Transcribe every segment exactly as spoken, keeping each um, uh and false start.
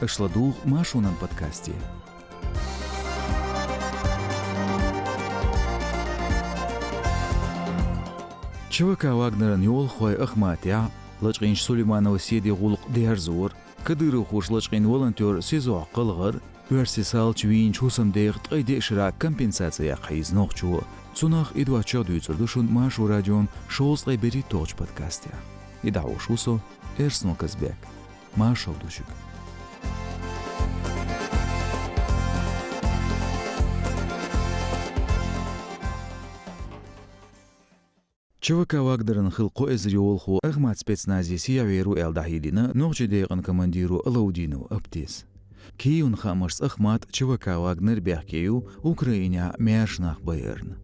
Аша ладугӀу Маршонан подкасте. ЧВК «Вагнеран» йолахой Ахматехь лачкъийначу Сулейманова Седин гӀуллакх дерзор, кадыровхоша лачкъийна волонтер СИЗО-хь кхалхар, оьрсийн салча вийначу хӀусамдехан ткъе деа шарахь компенсаци яккха хьийза нохчо. Цунах а, и доцчух а дуьйцур ду шуна Маршо радион шовзткъе берхӀитталгӀачу подкастехь. И дӀахьош ву со, Эрсно Казбек. Маршалла ду шуьга. ЧВК «Вагнеран» хилла кхо эзар йолахо Ахмат спецназе сехьавер ву аьлла дӀахьедина нохчийн декъан командиро Алаудинов Аптис. Киевн хаамашца Ахмат ЧВК «Вагнер» бехке ю Украинехь маьрша нах байарна.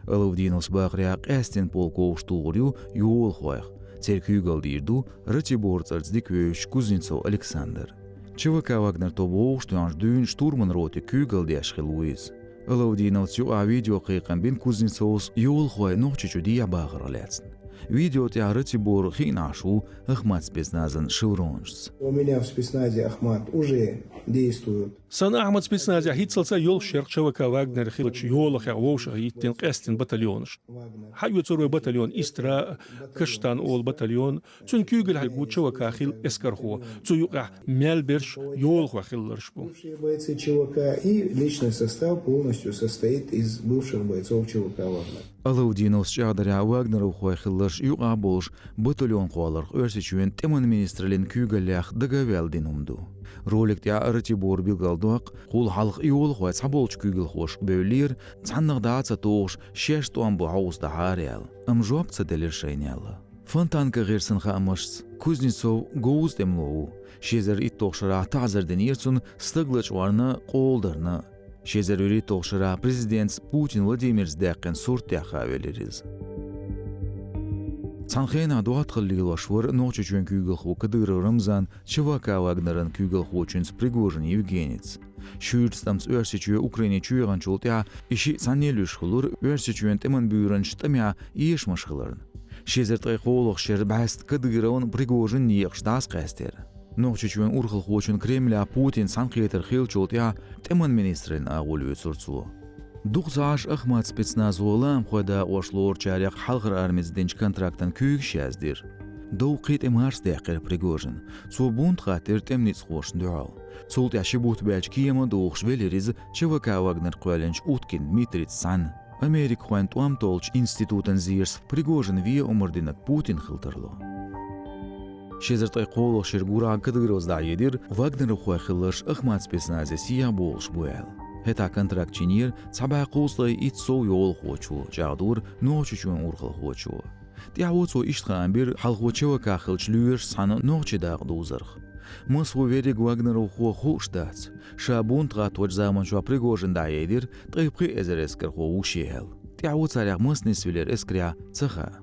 Алаудиновс бахарехь, къаьсттина полк вовшахтухур ю йолахойх. Церан куьйгалла дийр ду Ратибор цӀарца дика вевзачу Кузнецов Александр. ЧВК «Вагнер» тоба вовшахтоьхначу дуьйна штурман роте куьйгалла деш хилла ву иза. Алаудиновца юкъахь видеокхайкхам бина Кузнецовс йолахой Нохчийчу дехьабахарх лаьцна. Видео тӀехь Ратибор хиъна Ӏаш ву Ахмат спецназан шевронашца. У меня в спецназе «Ахмат» уже действуют. Сан Ахмат спецназехь хӀинццалц а йолуш яра ЧВК «Вагнер» хиллачу йолахойх вовшахъяьхна къаьсттина батальонаш. Хьаоьцур вай батальон «Истра», «Каштан» олу батальон, цуьнан куьйгаллехь ву ЧВК хилла эскархо, цу юкъахь мел берш йолахой хилларш бу. Бывшие бойцы ЧВК и личный состав полностью состоит из бывших бойцов ЧВК «Вагнер». Алаудиновс чӀагӀдарехь, вагнеровхой хилларш юкъахь болуш батальон кхолларх Оьрсийчоьнан тӀеман министраллин куьйгаллех дага а ваьлла дина хӀума ду. Ролик тӀехь Ратибора билгалдоккху, кхул хьалха йолахой цхьаболчу куьйгалхошка бевллера, цхьаннах дӀа а ца тухуш, шаьш тӀом бан хьовса дахьара аьлла, амма жоп ца делира шайна аьлла. Фонтанка гӀирсан хаамашца, Кузнецов говза тӀемало ву, ши эзар итталгӀачу шарахь таӀзар динера цунна стаг лачкъорна а, къола дарна а. Ши эзар вуьрхӀитталгӀачу шарахь президентаца Путин Владимирца даьккхина сурт тӀехь хаа велира иза. Цхьана хенахь доттагӀалла лелош вара Нохчийчоьнан куьйгалхо Кадыров Рамзан ЧВК «Вагнеран» куьйгалхочуьнца Пригожин Евгеница. Шуьйрачу тӀамца Оьрсийчоь Украине чуйогӀучул тӀаьхьа и шиъ цхьаьна луьйш хуьлура Оьрсийчоьнан тӀеман буьйранчу тӀамехь эшамаш хиларна. Ши эзар ткъе кхоалгӀачу шеран бӀаьста Кадыровн Пригожин некъаш дӀасакъаьстира. Нохчийчоьнан урхалхочун Кремлехь Путинца цхьаьнакхетар хиллачул тӀаьхьа тӀеман министраллин агӀо лоьцура цо. Дукха ца Ӏаш Ахмат спецназо лаамхойн дакъош лоручарех Хьалхарчу армица динчу контрактан куьйгаш яздира. Дов кхин тӀе марсадаьккхира Пригожин. Цо бунт хаттира тӀеман ницкъахошна дуьхьал. Цул тӀаьхьа ши бутт баьлча кема а дохуш велира иза ЧВК «Вагнер» кхоьллинчу Уткин Дмитрийца цхьаьна. Америкахойн тӀом толлучу институтан зерас Пригожин вен омра динарг Путин хила тарло. Ши эзар ткъе кхоалгӀачу шеран гурахь Кадыровс дӀахьедира вагнеровхой хилларш Ахмат спецназе сехьа богӀуш бу аьлла. ХӀетахь контракт йинера цхьа бӀе кхузткъе итт сов йолахочо, чӀагӀдора Нохчийчоьнан урхалхочо. ТӀаьхьо цо иштта хаам бира хьалхо ЧВК хиллачу лоьрашца цхьаьна нохчийн дакъа дузарх. Массо а верриг вагнеровхо хууш дац. Ша бунт хатточу заманчохь Пригожин дӀахьедира ткъе пхи эзар эскархо ву шен аьлла. ТӀаьхьо царех маса нисвелира эскарехь ца хаьа.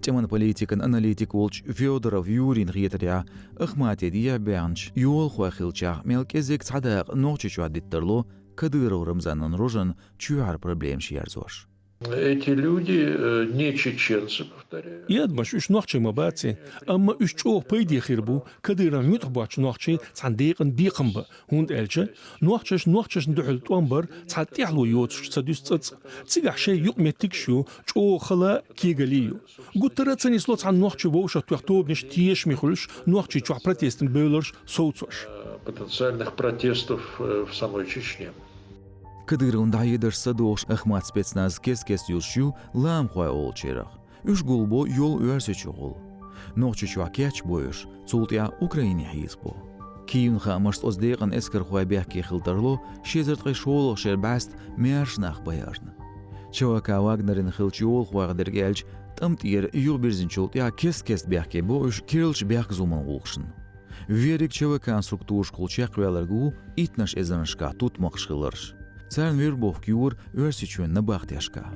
ТӀеман политикан аналитик волчу Федоров Юрийна хетарехь, Ахмате дехьабаьхначу йолахойх хиллачех мел кӀезиг цхьа дакъа Нохчийчохь дита тарло Кадыров Рамзанан рожана чоьхьара проблемаш ерзош. Эти люди, э, не чеченцы, повторяю. И адамаш уьш нохчий ма бац, амма уьш чӀогӀа пайде хир бу, Кадыровн муьтӀахь боцчу нохчийн цхьана декъана бекхам бан, хӀунда аьлча нохчаша нохчашна дуьхьал тӀом бар цхьа тӀаьхьало йоцуш ца дуьсу цӀа цӀа. Цигахь шайн юкъаметтигаш ю, чӀогӀа хала кегали ю. Гуттара а ца нисло цхьана нохчо вовшахтоьхна тобанаш тешаме хуьлуш, Нохчийчохь протестан бевлларш совцош. Э, потенциальных протестов, э, в самой Чечне. Кадыровн дӀахьедарш са дохуш Ахмат спецназ кест-кеста юзуш ю лаамхой олучарах. Уьш гулбо йолу Оьрсийчу гӀуллакх. Нохчийчохь кечбо уьш, цул тӀаьхьа Украине хьийзабо. Киевн хаамашца оцу декъан эскархой бехке хила тарло ши эзар ткъе шолгӀачу шеран бӀаьста маьрша нах байарна. ЧВК «Вагнеран» хиллачу йолахойх дерг аьлча, тӀам тӀера юхабирзинчул тӀаьхьа кест-кеста бехке бо уьш керлачу бехказламан гӀуллакхашна. Верриг ЧВК-н структурашкахула чекхваьлларг ву иттанаш эзарнашкахь тутмакхаш хилларш. Царна вербовка йора Оьрсийчоьнан набахтешкахь.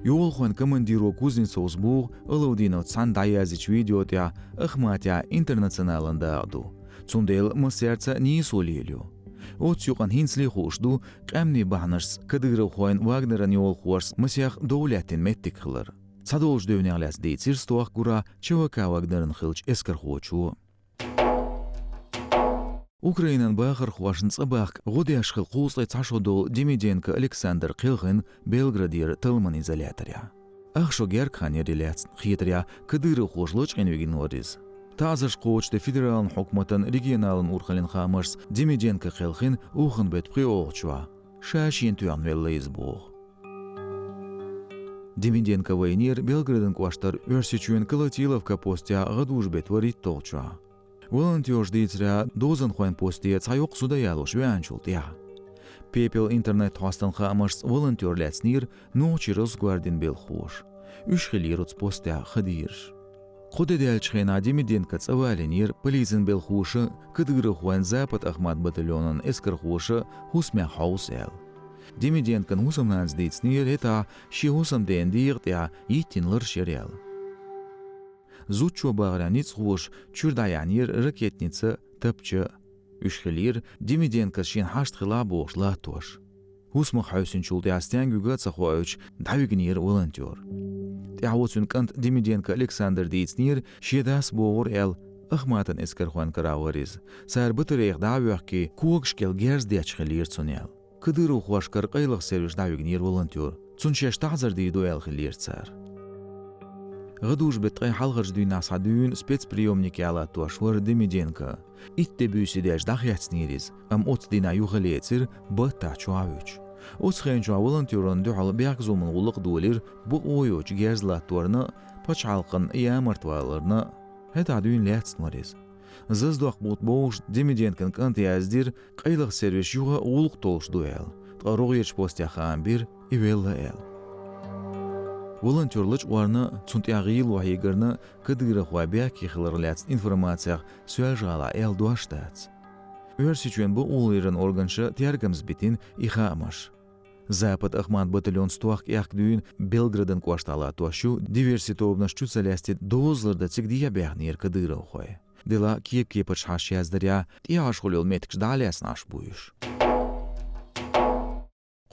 Йолахойн командиро Кузнецовс боху Алаудиновца цхьаьна дӀаяздечу видео тӀехь Ахматехь «Интернационалан» дакъа ду. Цундела массаьрца а нийсо лелайо. Оццу юкъана хӀинцале хууш ду, къаьмнийн бахьанашца кадыровхойн, «Вагнеран» йолахошца масех дов лаьттина меттиг хилар. Цхьадолчу девнех лаьцна дийцира стохка гура ЧВК «Вагнеран» хиллачу эскархочо. Украинан бахархошна цӀабахка гӀо деш хилла кхузткъеи цхьа шо долу Демиденко Александр кхелхина Белградера талламан изоляторехь. Ах шо гергга хан яр и лаьцна хетарехь, кадыровхоша лачкъийна вигина вара иза. ТаӀзарш кхочушден федералан хьукматан регионалан урхаллин хаамашца Демиденко кхелхина уханан беттан пхоьалгӀачохь, ша шена тоьхна велла иза боху. Демиденко вайнера Белградан кӀоштара Оьрсийчоьнан Колотиловка постехь гӀадужу беттан вуьрхӀитталгӀачохь. Волонтёраша дийцарехь, дозанхойн посте цхьа йоккха зуда ялош веанчул тӀаьхьа. Пепел интернет-хьостан хаамашца волонтёр лаьцнера Нохчийн Росгвардин белхахоша. Уьш хиллера оцу постехь хадийраш. Кху де даьллачу хенахь Демиденкон цӀа валийнера полицин белхахоша, кадыровхойн Запад-Ахмат батальонан эскархоша хӀусамехь хьовса аьлла. Демиденкон хӀусамнанас дийцинера хӀетахь шен хӀусамден дегӀан тӀехь йиттина лараш яр аьлла. Зудчо бахарехь ницкъахоша чуьра дӀаяьхьнера ракетница, тапча. Уьш хиллера Демиденкос шена хьашт хилахь бохуш латтош. ХӀусамах хьаьвсинчул тӀаьхьа стенга вуьгу а ца хоуьйтуш, дӀавигнера волонтёр. ТӀаьхьо цуьнан кӀант Демиденко Александра дийцинера, шен дас богӀура аьлла, Ахматан эскархойн карахь вара иза. Цара батарейх дӀа а воьхкий, когаш кӀел герз детташ хиллера цунна аьлла. Кадыровхошкара къайлаха сервисо дӀавигнера волонтёр. Цунна шаьш таӀзар дийр ду аьлла хиллера цара. ГӀадужу беттан ткъе хьалхарчу дуьйнахь схьа дуьйна спецприёмникехь латтош вара Демиденко. Итт де буьйса даьлча дӀахецнера иза, амма оццу дийнахь юха лецира, баттахь чохь а вуьтуш. Оцу хенчохь волонтёрна дуьхьал бехк-зуламан гӀуллакх а долийра, бакъо йоцуш герз латторна а, пачхьалкхана ямарт валарна а. ХӀетахь дуьйна лаьцна вара иза. Зазадоккху бутт бовзуш Демиденкон кӀанта яздира, къайлаха сервисо юха а гӀуллакх толлуш ду аьлла, ткъа рогӀерчу посте хаам бира, и велла аьлла. Волонтёр лачкъорна а, цунна тӀехь гӀийла хьегарна а кадыровхой бехке хиларх лаьцна информацех Соьлжа-ГӀалахь аьлла дош дац. Оьрсийчоьнан бакъоларъяран органаша тергамза битина и хаамаш. Запад-Ахмат батальон стохка аьхка дуьйна Белградан кӀоштахь латтош ю, диверси тобанаш чу ца лаьцна дозалла дан цига дехьабаьхнера кадыровхой. Делахь а кеп-кепарчу хьашташ яздарехь, тӀехьашхула йолу меттигаш дӀа а лаьцна Ӏаш бу уьш.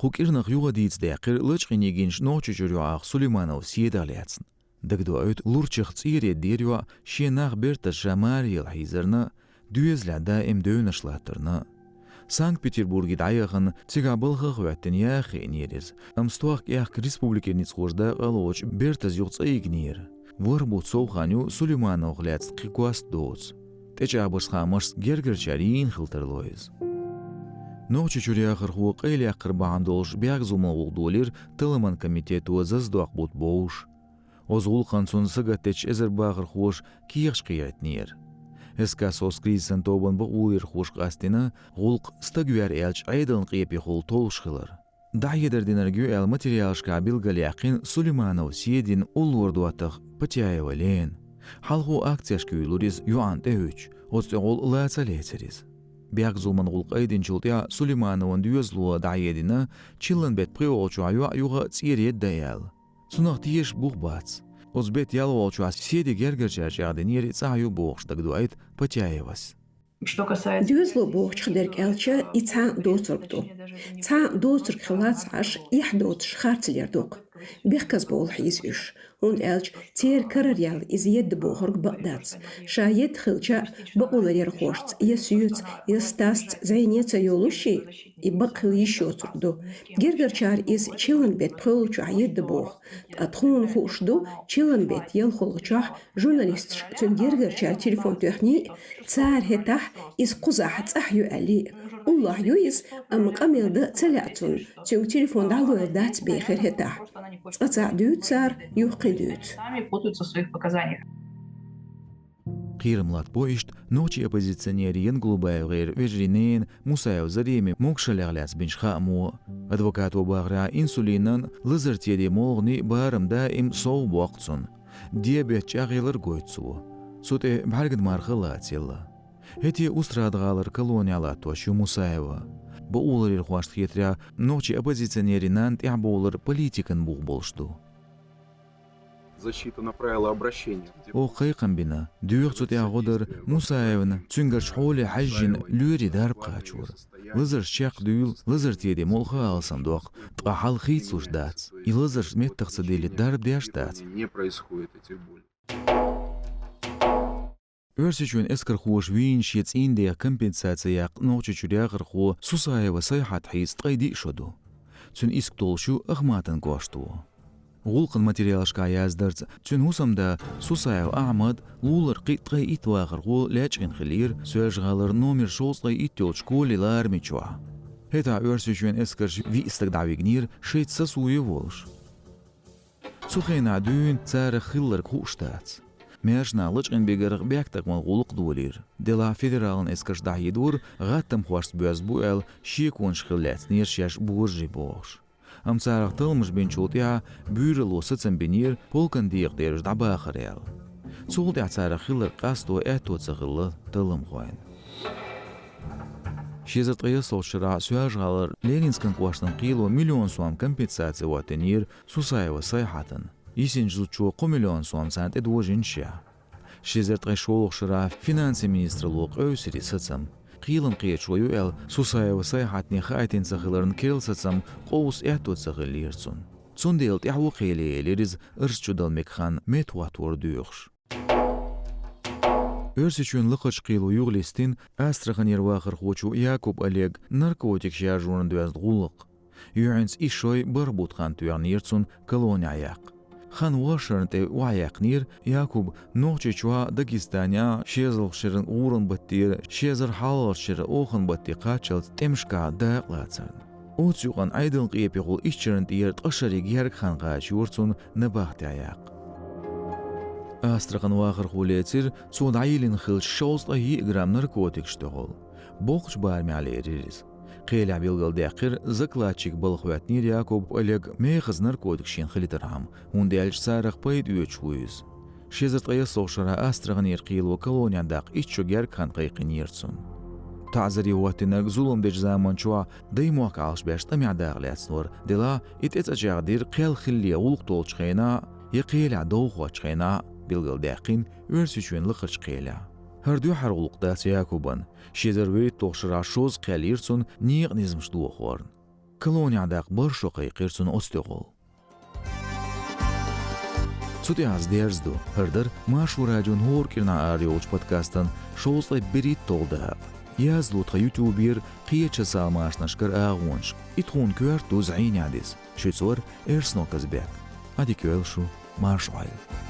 Кху кӀирнах юха дийца даьккхира лачкъийна йигинчу Нохчийчуьра йоӀах Сулейманов Седах лаьцна. Дагадоуьйту, лурчах цӀера едда дера йоӀ шен нах бертаза ша маре яла хьийзарна а, доьзалехь даим девнаш латтарна а. Санкт-Петербурге дӀаяхана, цигахь балхах а хӀоьттина, яха хиънера иза, амма стохка аьхка республикера ницкъахоша дакъа а лоцуш, бертаза юха цӀа йигнера. ВорхӀ бутт сов хан ю Сулеймановх лаьцна кхин кост доцу. ТӀечӀагӀбарш хаамашца гергарчара йийна хила тарло иза. Нохчийчуьра яхархо къайлаяккхар бахьана долуш бехк-зуламан гӀуллакх долийра талламан комитето зазадоккху бутт бовзуш. Оцу гӀуллакхана цунна сагатдечу эзар бахархоша кехаташ кхехьийтинера. СК «СОС» кризисан тобанан бакъоларъярхоша къастийна гӀуллакх, стаг вер аьлча, Ӏедалан къепехула толлуш хилар. ДӀахьедар динарг ю аьлла материалашкахь билгалъяьккхина Сулейманов Седин уллора доттагӀа Патяева Лена. Хьалхо акцешка юьйлура иза, йоӀана тӀе а хӀуьттуш, оцу тӀехула лаца а лецира иза. Бехк-зуламан гӀуллакх айдинчул тӀаьхьа Сулеймановн доьзало дӀахьедина, чиллан беттан пхоьалгӀачохь йоӀ юха а цӀера едда аьлла. Цунах тешаш бух бац. Оцу беттан ялхолгӀачохь Седин гергарчара чӀагӀдинера и цӀахь ю бохуш дагадоуьйту Патяевас. Доьзало бохучух дерг аьлча, и цхьа а доцург ду. Цхьа а доцург хилац Ӏаш, эхь доцуш харцлер доккху. Бехказбовла хьийза уьш, хӀунда аьлча церан карара яьлла иза едда бохург бакъ дац. Ша едда хилча а, бакъоларъярхошца я соьца, я стасца зӀене а ца йолуш, и бакъ хила йиш йоцург ду. Гергарчара иза чиллан беттан пхоьалгӀачохь едда боху. Ткъа тхуна хууш ду, чиллан беттан ялхолгӀачохь журналисташа цуьнан гергарчара телефон тоьхний, цара хӀетахь иза кхузахь цӀахь ю аьллий. Уллохь ю иза, амма къамел дан ца лаьа цунна, цуьнга телефон дӀалойла дац бехира хӀетахь. Цкъа цхьаъ дуьйцу цара, юха кхин дуьйцу. Кхерам латтабо иштта нохчийн оппозиционеран ЯнголубаевгӀеран вежарий ненан Мусаева Заремин могушаллех лаьцна бинчу хаамо. Адвокато бахарехь, инсулинан, лазаран теден молханийн барам даим сов боккху цунна. Диабет чӀагӀъялар гойту цо. Цу тӀе бӀаьрган марха а лацаелла. ХӀетте Устрада-ГӀалара колонехь латтош ю Мусаева. Бакъоларъярхошна хетарехь, нохчийн оппозиционерийн нанна тӀаьхьабовлар политикан бух болуш ду. Защита на правила обращения. Оха кхайкхам бина, доьху цу тӀехь гӀо дар Мусаевна, цуьнгарчу хьоле хьаьжжина лоьрийн дарба кхачор. Лазарш чекхдуьйла, лазаран теден молха а алсамдоккху, ткъа хьал хийцалуш дац. И лазарш меттах ца диллийта дарба деш а дац. Не происходит этих болей. Оьрсийчоьнан эскархоша вийна шен цӀийнан дега компенсаци яккха Нохчийчуьра яхархо Сусаева Сайхьат хьийза ткъе диъ шо ду. Цуьнан иск толлуш ю Ахматан кӀошто. ГӀуллакхан материалашкахь яздарца, цуьнан хӀусамда Сусаев Ахьмад лулара кхин а ткъе итт вахархо лечкъина хиллера Соьлжа-ГӀалара номер шовзткъе итт йолчу школе лармечохь. ХӀетахь Оьрсийчоьнан эскарша виъ стаг дӀавигнера, шайца сасуе а волуш. Цу хенахь дуьйна царах хилларг хууш дац. Маьрша нах лачкъийна бигарх бехктакхаман гӀуллакх а долийра. Делахь федералан эскарш дӀахьедора, гӀаттамхошца боьзна бу аьлла, шеконаш хилла лаьцнера шаьш божарий бохуш. Амма царах талламаш бинчул тӀаьхьа буьйрало сацам бинера, полкан декъа тӀе уьш дӀабахара аьлла. Цул тӀаьхьа царах хилларг къасто аьтто ца хилла талламхойн. Ши эзар ткъе ялхалгӀачу шарахь Соьлжа-ГӀалара Ленинскан кӀоштан кхело миллион сом компенсаци хӀоттийнера Сусаева Сайхьатана. Йисинчу зудчо кхо миллион сом царна тӀедожийна ша. Ши эзар ткъе шолгӀачу шарахь финансийн министралло къевсира и сацам. Кхелан кхеташо ю аьлла, Сусаева Сайхьатне хаийтина ца хиларна керла сацам къовса аьтто ца хиллера цунна. Цундела тӀаьхьо кхеле елира иза, Оьрсийчу дала мега хан меттахӀоттор доьхуш. Оьрсийчоьнан лакхарчу кхело юхалистина Астраханера вахархочо Якуб Олега наркотикаш яржонан доьзна гӀуллакх. Юьхьанца исс шой бархӀ бутт хан тоьхнера цунна колонехь яккха. Хан ворхӀ шарна тӀе охьаяьккхинера Якуба Нохчийчохь а, Дагестанехь а, ши эзарлагӀчу шеран гӀуран баттера ши эзар хьалхалгӀачу шеран охан батте кхаччалц тӀемашкахь дакъалацарна. Оццу юкъанна Ӏедалан къепехула исс шарна тӀера ткъа шаре гергга хан кхачийра цунна набахтехь яккха. Астрахана вахархо лецира цо дӀайиллина хиллачу шовзткъе йиъ грамм наркотикаш тӀехула. Боккхачу барамехь лерира иза. Кхелехь билгалдаьккхира, закладчик балха хӀоьттинера Якуб Олега мехаза наркотикаш шена хилийтархьама, хӀунда аьлча царах пайда оьцуш ву иза. Ши эзар ткъе ялхалгӀачу шарахь Астраханера кхело колонехь даккха итт шо гергга хан кхайкхийнера цунна. ТаӀзаре хӀоттийнарг зулам дечу заманчохь даймохк Ӏалашбеш тӀамехь даха лаьцна вара, делахь и тӀе цӀа чӀагӀдира кхел хилале гӀуллакх толлучу хенахь а, я кхелехь дов хоттучу хенахь а, билгалдаьккхина Оьрсийчоьнан лакхарчу кхелехь. ХӀара дуьххьара гӀуллакх дац Якубан. Ши эзар вуьрхӀитталгӀачу шарахь шозза кхел йира цунна некъан низамаш дохорна. Колонехь даккха бархӀ шо кхайкхира цунна оцу тӀехула. Цу тӀехь ас дерзадо. ХӀара дара Маршо радион хӀора кӀирнахь арайолчу подкастан шовзткъе берхӀитталгӀа дакъа. Язло тхан ютубера, кхечу социал машанашкара агӀонаш. И тхуна коьрта дуза Ӏийнехь деза. Шуьца вара Эрсно Казбек. Ӏадика йойла шу, марша Ӏойла.